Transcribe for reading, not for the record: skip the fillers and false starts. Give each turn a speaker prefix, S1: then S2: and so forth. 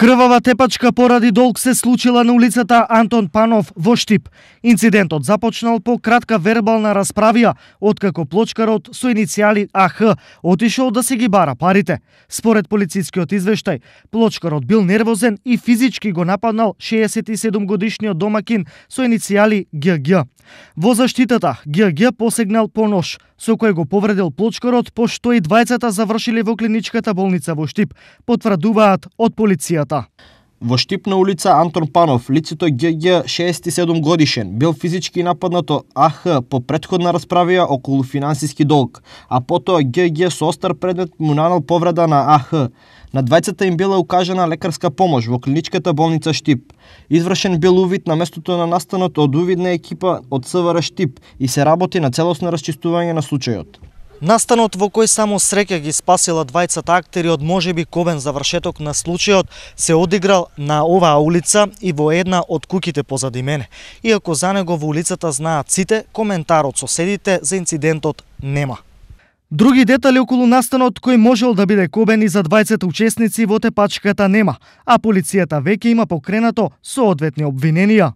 S1: Крвава тепачка поради долг се случила на улицата Антон Панов во Штип. Инцидентот започнал по кратка вербална расправија, откако плочкарот со иницијали АХ отишол да се ги бара парите. Според полицискиот извештај, плочкарот бил нервозен и физички го нападнал 67 годишниот домакин со иницијали ГГ. Во заштитата, ГГ посегнал по нож, со кој го повредил плочкарот, пошто и двајцата завршиле во клиничката болница во Штип, потврдуваат од полицијата.
S2: Во Штип на улица Антон Панов, лицето ГГ 67 годишен бил физички нападнат од АХ по претходна расправија околу финансиски долг, а потоа ГГ со остар предмет му нанел повреда на АХ. На двајцата им била укажана лекарска помош во клиничката болница Штип. Извршен бил увид на местото на настанот од увидна екипа од СВР Штип и се работи на целосно расчистување на случајот.
S1: Настанот во кој само среќа ги спасила двајцата актери од можеби ковен завршеток на случајот се одиграл на оваа улица и во една од куќите позади мене. Иако за него во улицата знаат сите, коментар од соседите за инцидентот нема. Други детали околу настанот кој можел да биде кобен и за двајцата учесници во тепачката нема, а полицијата веќе има покренато соодветни обвиненија.